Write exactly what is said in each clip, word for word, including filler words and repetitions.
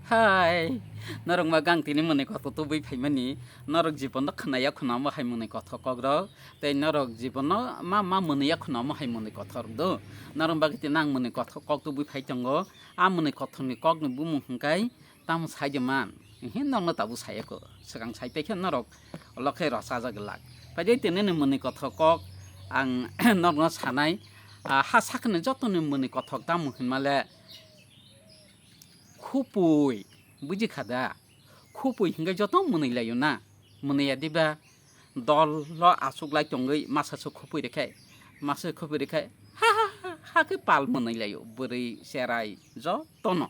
Hai, norok ma gang tini mwnwi kothok tubui phaimani, norok jibono khwnaya khwna omo hai mwnwi kothok kokrok, tei norok jibono ma, ma mwnwi ya khwna omo hai mwnwi kothok rwdo. Norok bagwi tini ang mwnwi kothok kok tubui phai tongo, a mwnwi kothokni kokni bumung hwnkhe tamo sai de man, ehe norokno tabuk sai ya kho, swkang sai paikhe norok ulo khe rwchajak glak. Paide tini ni mwnwi kothok kok ang norokno sanai, ah, ha sakni jotoni mwnwi kothok tamo hinmale, khupui, buji kha da? Khupui hingke joto mwnwi laio na? Mwnwi ya diba? Dol lo asuk lai tongwi masa se khupui rikhe, masa se khupui rikhe, ha, ha, ha, ha khe pal mwnwi laio, bwrwi, cherai, jotono.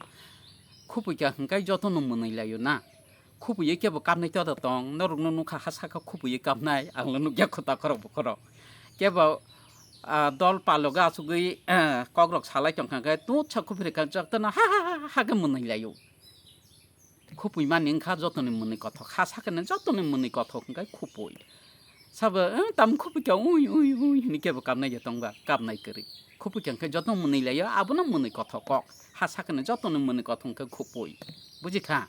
Khupui kha hingke jotono mwnwi laio na? Khupui kebo kapnai to tong, norokno nukha ha saka khupui kapnai, ang nukya kho takhorok bokhorok. Kebo, ah, dol palogo asugwi, ah, kokrok salai tongkha khe, tungsa khupui rikha jotono ha, ha, ha, ha khe mwnwi laio. Khupui mani wngkha jotoni mwnwi kothok, ha sakani jotoni mwnwi kothok hwnkhe khupui. Sabo, "Eh, tamo khupui kha, ui, ui, ui," hwnwi kebo kapnai ya tongba, kapnai kwrwi. Khupui kha hwnkhe joto mwnwi laio, abono mwnwi kothok kok. Ha sakani jotoni mwnwi kothok hwnkhe khupui. Buji kha?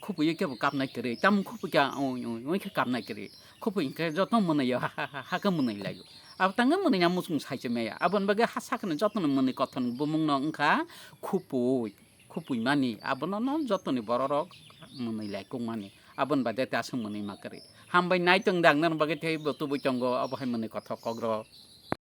Khupui kebo kapnai kwrwi, tamo khupui kha, ui, ui, ui khe kapnai kwrwi. Khupui hwnkhe joto mwnwi ya, ha, ha, ha, ha khe mwnwi laio. Abo tangwi mwnwi ya muchung sai se maya. Aboni bagwi ha sakani jotoni mwnwi kothokni bumungno wngkha khupui. Khupui mani, abono no jotoni bororok mwnwi lai kung mani. Aboni bade ta aswk mwnwi ma kwrwi. Hambai nai tong dang nang bagwi tei bo tubui tongo, abo hai mwnwi kothok kokrok.